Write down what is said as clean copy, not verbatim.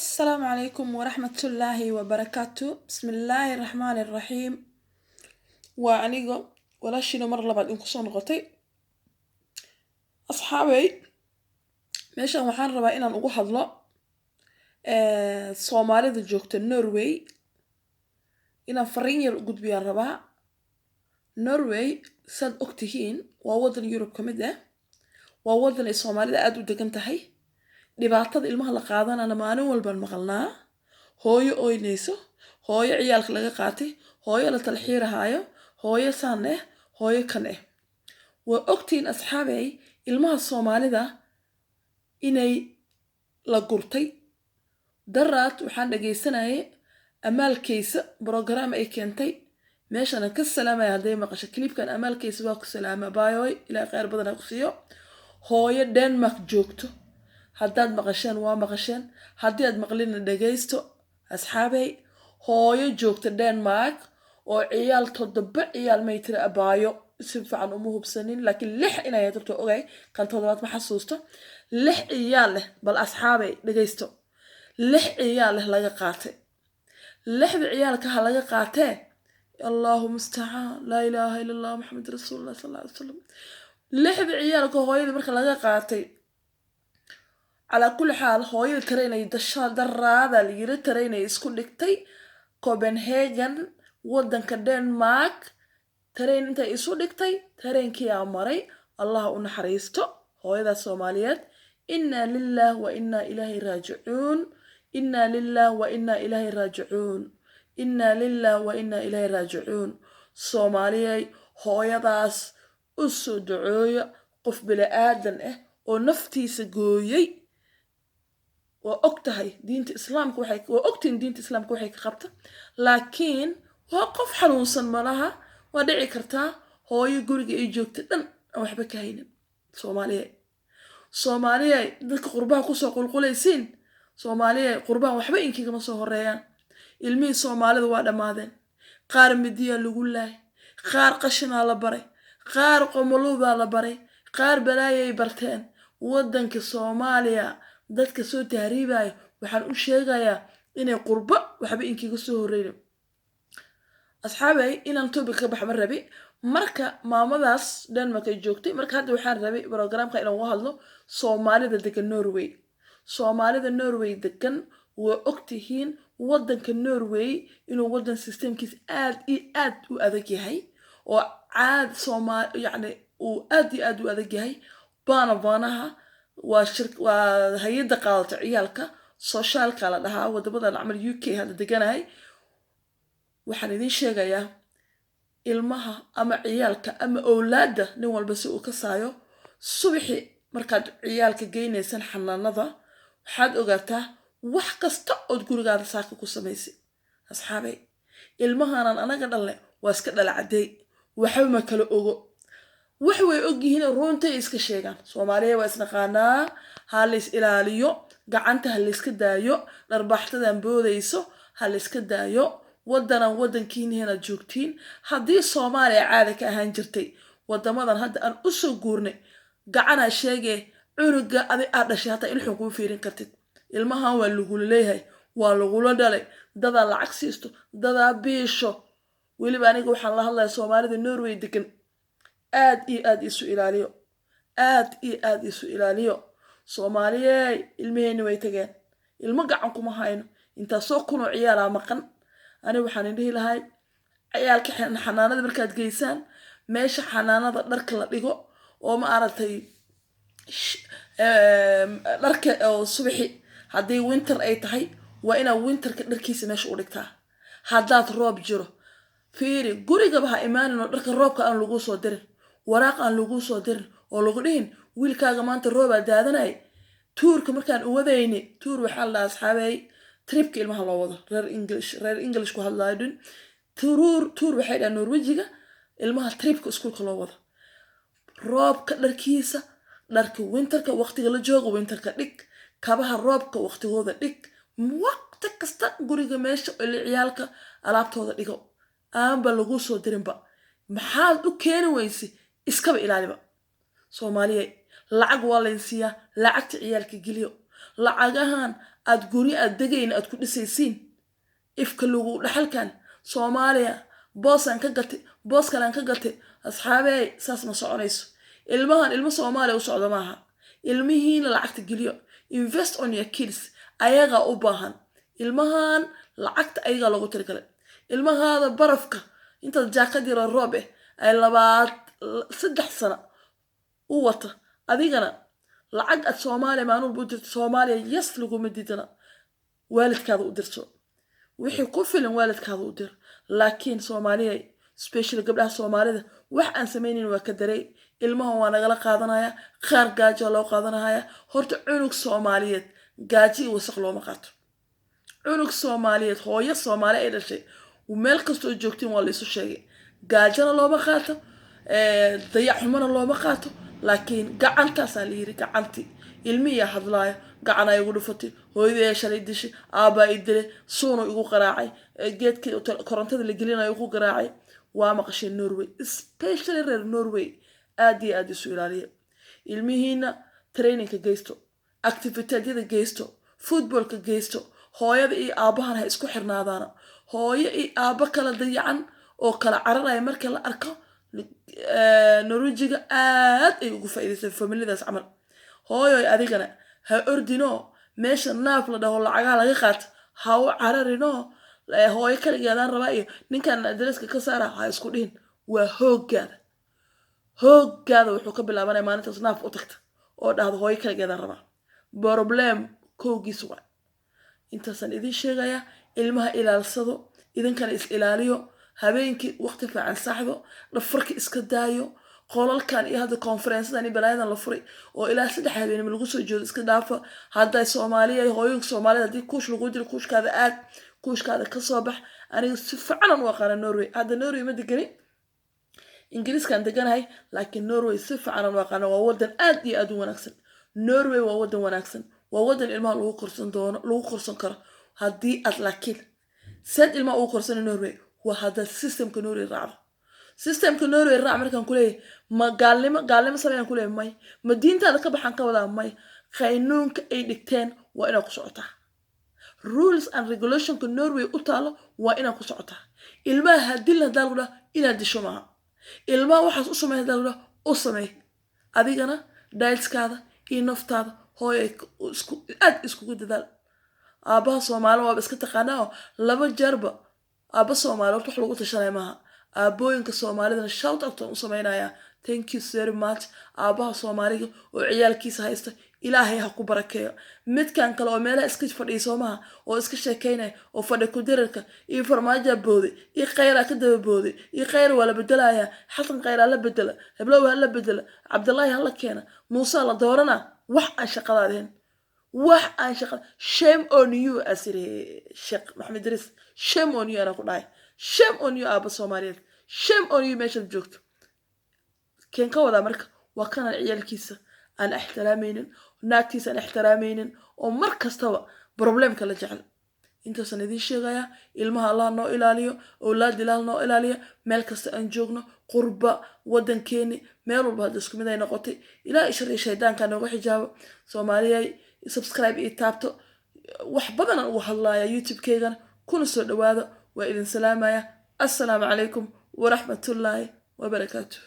Asalaamu calaykum waraxmatullaahi wabarakaatu. Bismillaahi raxmaani raxiim. Waa aniga walaashiina mar labaad in kusoo noqotay. Asxaabey, meeshan waxaan rabaa inaan ugu hadlo Soomaalida joogta Norway, inaan fariin yar u gudbiyaan rabaa. Norway, saad ogtihiin, waa wadan Yurub ka mid ah, waa wadan ay Soomaalida aada u degan tahay. Dhibaatada ilmaha la qaadanana maalin walbaan maqalnaa: hooyo oynayso, hooyo ciyaalka laga qaatay, hooyo la talxiirahaayo, hooyo saan eh, hooyo kan eh. Waa ogtihiin, asxaabey, ilmaha Soomaalida inay la gurtay. Daraad waxaan dhagaysanayay Amaalkeysa program ay keentay. Meeshaan ka salaamaya hadday maqasho clipkan. Amaalkeysa, waa ku salaama, baayoy, ilaa kheyr badan ha ku siiyo. Hooyo Denmark joogto, haddaad maqasheen waa maqasheen, haddii aad maqlina dhagaysto, asxaabey. Hooyo joogta Denmark oo ciyaal, toddoba ciyaal may tiri abaayo, si fiican uma hubsanin, laakiin lix inay rabto ogay, kan toddobaad ma xasuusto, lix ciyaal leh. Bal asxaabey dhagaysto, lix ciyaal leh laga qaatay. Lixda ciyaalka ha laga qaatee, Allahu mustacaan, laa ilaaha illa Allah, Maxamed rasuulullah sal alla alay wasalam. Lixda ciyaalka hooyada marka laga qaatay, calaa kulli xaal, hooyada taraynay dasha daraada la yiri taraynay isku dhigtay Copenhagen, wadanka Denmark. Tareen intay isu dhigtay, tareenkiyaa maray. Allah u naxariisto hooyadaas Soomaaliyeed. Inna lilah wa inna ilaahi raajicuun, inna lilah wa inna ilaahi raajicuun, inna lilah wa inna ilaahi raajicuun. Soomaaliyey, hooyadaas u soo ducooya. Qof bini aadan ah oo naftiisa gooyey, waa og tahay diinta Islaamka waxay, waa ogtihiin diinta Islaamka waxay ka qabta, laakiin waa qof xanuunsan malaha. Waa dhici kartaa hooyo guriga ay joogta dhan aan waxba ka haynin. Soomaaliya, Soomaaliya, dadka qurbaha kusoo qulqulaysiin, Soomaaliya, qurbaha waxba inkigama soo horeeyaan. Ilmihii Soomaalida waa dhammaadeen. Qaar midiyaa lagu laayay, qaar qashinaa la baray, qaar qomoluudaa la baray, qaar balaayay barteen. Waddanka Soomaaliya dadka soo tahriibaya waxaan u sheegayaa inay qurbo waxba inkiga soo horeynin. Asxaabay, inaan topic ka bax ma rabi. Marka maamadaas Denmark ay joogtay, marka hadda waxaan rabay programka inaan uga hadlo Soomaalida degan Norway. Soomaalida Norway degan, waa ogtihiin waddanka Norway inuu waddan systemkiisa aad iyo aad u adag yahay, oo caad Sooma yacni uu aad iyo aad u adag yahay. Baana baanaha waa shir, waa hay-adda qaadata ciyaalka, socialka la dhahaa wadamadan camal UK hadda deganahay. Waxaan idiin sheegayaa, ilmaha ama ciyaalka ama owlaadda, nin walba si uu ka saayo, subaxi markaad ciyaalka geynaysaan xanaanada, waxaad ogaataa wax kasta ood gurigaada saaka ku samaysay. Asxaabay, ilmahanan anaga dhalne waa iska dhala cadeey, waxba ma kala ogo. Wax way ogyihiin, runtay iska sheegaan. Soomaaliya waa isnaqaanaa. Ha lays ilaaliyo, gacanta ha layska daayo, dharbaaxtadan boodayso ha layska daayo. Waddanan waddankiinihinaad joogtiin. Haddii Soomaaliya caada ka ahaan jirtay, wadamadan hadda aan usoo guurnay gacanaa sheegee, cunuga adi aad dhashay hataa ilxun kuma fiirin kartid. Ilmahan waa lagula leeyahay, waa lagula dhalay, dadaa lacag siisto, dadaa biisho. Weliba aniga waxaan la hadlaya Soomaalida Norway degan: aad iyo aad isu ilaaliyo, aad iyo aad isu ilaaliyo. Soomaaliyey, ilmaheenni way tageen, ilmo gacan kuma hayno, intaasoo kunoo ciyaalaa maqan. Ani waxaan idhihi lahay, ciyaalka xanaanada markaad geysaan, meesha xanaanada dharka la dhigo oo ma aragtay, dharka oo subaxi haddii winter ay tahay, waa inaad winterka dharkiisa meesha u dhigtaa. Haddaad roob jiro, fiiri, gurigaba ha imaanin oo dharka roobka aan lagu soo dirin, waraaq aan lagu soo dirin oo lagu dhihin wiilkaaga maanta roobaa daadanay. Tuurka markaan uwadayni, tuur waxaa la dhahaa, asxaabey, tripka ilmaha loo wado. Reer English, reer English ku hadlaayo dhin, turuur, tuur waxay dhahaan Norwejiga ilmaha tripka iskuulka loo wado. Roobka dharkiisa, dharka winterka waqtiga la joogo winterka dhig, kabaha roobka waqtigooda dhig. Waqti kasta guriga meesha ili ciyaalka alaabtooda dhigo, aanba lagu soo dirinba. Maxaad u keeni weyse? Iskaba ilaaliba. Soomaaliya, lacag waa layn siiyaa, lacagta ciyaalka geliyo. Lacagahan aad guryo aad degayn aad ku dhisaysiin, ifka lagu dhaxalkan Soomaaliya boosaan ka gatay, boos kalaan ka gatay. Asxaabey, saas ma soconayso. Ilmahan ilmo Soomaaliya u socdo maaha. Ilmihiina lacagta geliyo. Invest on your kids. Ayagaa u baahan ilmahan lacagta, ayagaa loogu talagalay. Ilmahaada barafka intaad jaakad yaro roob eh ay 2, 3 sano u wata, adigana lacag aad Soomaaliya maalin walba u dirto. Soomaaliya, yes, laguma diidana, waalidkaada u dirto wixii ku filan, waalidkaada u dir. Laakiin Soomaaliya, special gabdhaha Soomaalida, wax aan samaynayn waa ka daray. Ilmaha waa nagala qaadanaya, qaar gaajo loo qaadanaya. Horta cunug Soomaaliyeed gaajo iyo wasaq looma qaato. Cunug Soomaaliyeed, hooyo Soomaali ay dhashay, meel kastoo joogtiin waa laisu sheegay, gaajona looma qaato, dayac xumona looma qaato. Laakiin gacantaasaa la yiri, gacantii ilmihiyaa hadlaayo: gacan ay igu dhufatay, hooyadii shalay dishay, aabbaa i dilay, suunu igu qaraacay, geedkii korontada la gelinayo igu garaacay. Waa maqashay Norway, especially reer Norway, aad iyo aad isu ilaaliya. Ilmihiina trainingka geysto, activitietyada geysto, footballka geysto. Hooyada iyo aabbahana ha isku xirnaadaana. Hooyo iyo aabbo kala dayacan oo kala cararaya marka la arko, Norwejiga aad ay ugu faa'iidaysteen familiadaas camal. Hooyoy, adigana ha ordinoo meesha Nav la dhaho lacagaha laga qaato ha u cararinoo. Hooyo kaligeedaan rabaa iyo ninkan adreska ka saara ha isku dhihin. Waa hooggaada. Hooggaada wuxuu ka bilaabanaya maalintaas Nav u tagta oo dhahdo hooyo kaligeedaan rabaa. Problem kowgiis waa intaasaan idiin sheegayaa. Ilmaha ilaalsado, idinkana is ilaaliyo. Habeenkii waqti fiican saxdo, dhafarka iska daayo. Qolalkan iyo hadda konferensadan iyo balaayadan la furay oo ilaa 3 habeenimo lagu soo jeedo iska dhaafa. Hadday Soomaaliya, hooyinka Soomaalida, haddii kurs lagu diro, kurskaada aad, kurskaada kasoo bax. Aniga si fiicanan u aqaana Norway. Hadda Norway ma degani, Ingiriiskaan deganahay, laakiin Norway si fiicanan u aqaana. Waa wadan aad iyo aad u wanaagsan. Norway waa wadan wanaagsan, waa wadan ilmaha lagu korsan doono, lagu korsan karo haddii aad. Laakiin seed ilmaha ugu korsana Norway? Waa haddaad systemka Norway raacdo. Systemka Norway raac markaan kuleeyahay, ma gaalnimo gaalnimo sameeyaan kuleeyahay? May. Ma diintaada ka baxaan ka wadaa? May. Qaynuunka ay dhigteen waa inaad ku socotaa. Rules and regulationka Norway u taalo waa inaad ku socotaa. Ilmaha hadil hadaa lagu dhaha inaad disho maaha. Ilmaha waxaas u samey hadaa lagu dhaha u sameey. Adigana dietskaada iyo naftaada, hooy, isku aad iskugu dadaal. Aabbaha Soomaali waaba iska taqaanaa oo laba jeerba aabba Soomaali horta wax lagu tashanaya maaha. Aabbooyinka Soomaalidana shout out aan u samaynayaa. Thank you very much, aabbaha Soomaaliga oo ciyaalkiisa haysta, Ilaahay ha ku barakeeyo. Midkan kale oo meelaha iska fadhiya soo maha, oo iska sheekeynaya, oo fadhi ku-dirirka iyo farmaajoa booday iyo khayraa ka daba booday iyo khayr waa la bedelayaa, Xasan khayraa la bedela, heblow ha la bedela, Cabdillaahi ha la keena, Muuse la doorana, wax aan shaqadaadeen, wax aan shaqa. Shame on you, asiri Sheekh Maxamed Idriis. Shame on you anaa ku dhahay. Shame on you, aabba Soomaaliyeed. Shame on you meeshaad joogto. Keen ka wadaa marka waa kanaan ciyaalkiisa aan ixtiraamaynin, naagtiisa aan ixtiraamaynin, oo mar kastaba problemka la jecel. Intaasaan idiin sheegayaa. Ilmaha Allah noo ilaaliyo, owlaad Ilaah noo ilaaliyo. Meel kasta aan joogno, qurba, wadankeeni, meel walba hadda isku mid ay noqotay. Ilaa shar iyo shaydaanka nooga xijaabo. Soomaaliyay, subscribe iyo taabto. Wax badanaan ugu hadlaaya YouTube-keygana, kuna soo dhawaado. Waa idin salaamaya. Assalaamu calaykum waraxmatullaahi wabarakaatu.